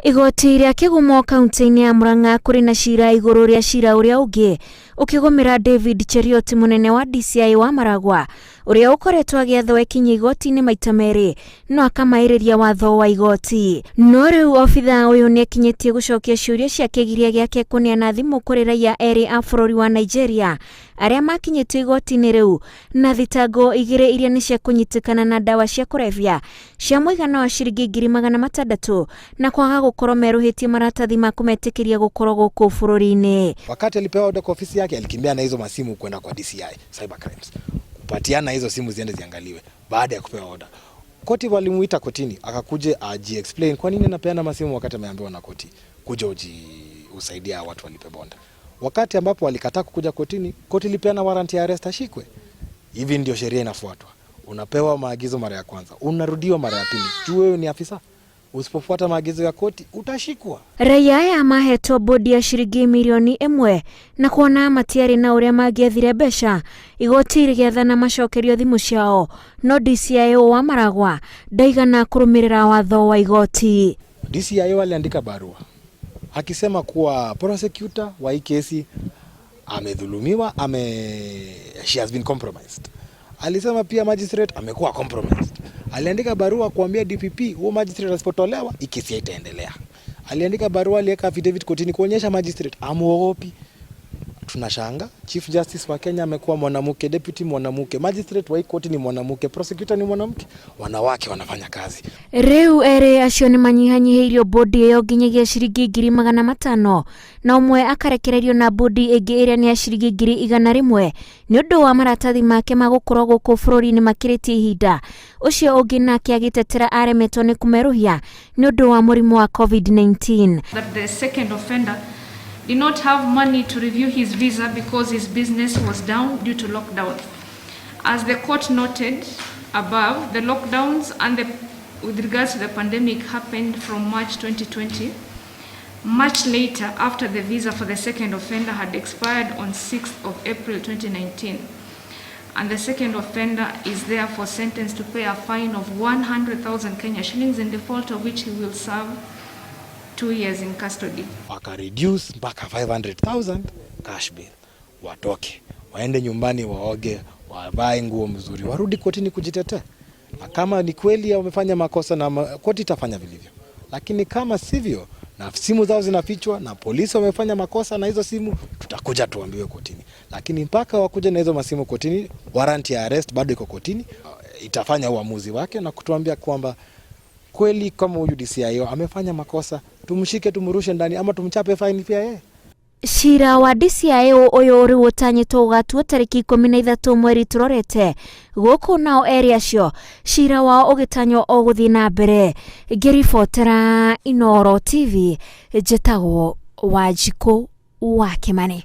Igoti rĩa Kĩgumo kaunti-inĩ ya Murang'a kũrĩ na cira igũrũ rĩa cira ũrĩa ũngĩ ũkĩgũmĩra David Cheriot mũnene wa DCI wa Maragwa ũrĩa ũkoretwo agĩathwo ekinye igoti-inĩ maita merĩ no akamaĩrĩria watho wa igoti. No rĩu obithaa ũyũ nĩekinyĩtie gũcokia ciũria cia kĩgiria gĩake kũneana thimũ kũrĩ raia erĩ a bũrũri wa Nigeria arĩa makinyĩtio igoti-inĩ rĩu na thitango igĩrĩ iria nĩ cia kũnyitĩkana na ndawa cia kũrebia cia mũigana wa ciringi 600,000 na kwaga gũkorwo merũhĩtie maratathi ma kũmetĩkĩria gũkorwo gũkũ bũrũri-inĩ. Wakati alipewa order kwa ofisi yake, alikimbia na hizo masimu kwenda kwa DCI Cyber Crimes kupatiana hizo simu ziende ziangaliwe. Baada ya kupewa order, koti walimuita kotini akakuje aji explain kwa nini anapeana masimu wakati ameambiwa na koti kuja uji usaidia watu walipe bond. Wakati ambapo walikataa kukuja kotini, koti ilipeana warrant ya arrest ashikwe. Hivi ndio sheria inafuatwa. Unapewa maagizo mara ya kwanza, unarudiwa mara ya pili. Juu wewe ni afisa, usipofuata maagizo ya koti utashikwa. Raia aya mahetwo bodi ya ciringi 1 mirioni na kuona matiarĩ na ũrĩa mangĩethire mbeca igoti rĩgĩathana macokerio thimũ ciao no DCIO wa Maragwa ndaigana kũrũmĩrĩra watho wa igoti. DCIO aliandika barua akisema kuwa prosecutor wa hii kesi amedhulumiwa, she has been compromised. Alisema pia magistrate amekuwa compromised. Aliandika barua kuambia DPP huo magistrate asipotolewa hii kesi haitaendelea. Aliandika barua, aliweka affidavit kotini kuonyesha magistrate amuogopi. Tunashanga Chief Justice wa Kenya amekuwa mwanamke, deputy mwanamke, magistrate wa hii koti ni mwanamke, prosecutor ni mwanamke, wanawake wanafanya kazi. Rĩu erĩ acio nĩ manyihanyihĩirio bodi ĩyo nginyagia ciringi 500,000 na ũmwe akarekererio na bodi ĩngĩ ĩrĩa nĩ ya ciringi 100,000 nĩ ũndũ wa maratathi make ma gũkorwo gũkũ bũrũri-inĩ makĩrĩtie ihinda. Ũcio ũngĩ nake agĩtetera aremetwo nĩ kũmerũhia nĩ ũndũ wa mũrimũ wa COVID-19. That the second offender did not have money to review his visa because his business was down due to lockdown. As the court noted above, the lockdowns and the, with regards to the pandemic happened from March 2020, much later after the visa for the second offender had expired on 6th of April 2019. And the second offender is therefore sentenced to pay a fine of 100,000 Kenya shillings, in default of which he will serve 2 years in custody. Waka reduce mpaka 500,000 cash bail, watoke waende nyumbani waoge, wavae nguo mzuri, warudi kotini kujitetea. Na kama ni kweli wamefanya makosa, na koti itafanya vilivyo, lakini kama sivyo na simu zao zinafichwa na polisi wamefanya makosa na hizo simu, tutakuja tuambiwe kotini. Lakini mpaka wakuja na hizo masimu kotini, warrant ya arrest bado iko kotini, itafanya uamuzi wake na kutuambia kwamba kweli kama huyu DCIO amefanya makosa, tumshike tumrushe ndani ama tumchape fine pia yeye. Cira wa DCIO ũyũ rĩu ũtanyĩtwo ũgatuo tarĩki 13 mweri tũrorete gũkũ, nao erĩ acio cira wao ũgĩtanywo o gũthiĩ na mbere. Ngĩribotera Inooro TV, njĩtagwo Wanjikũ wa Kĩmani.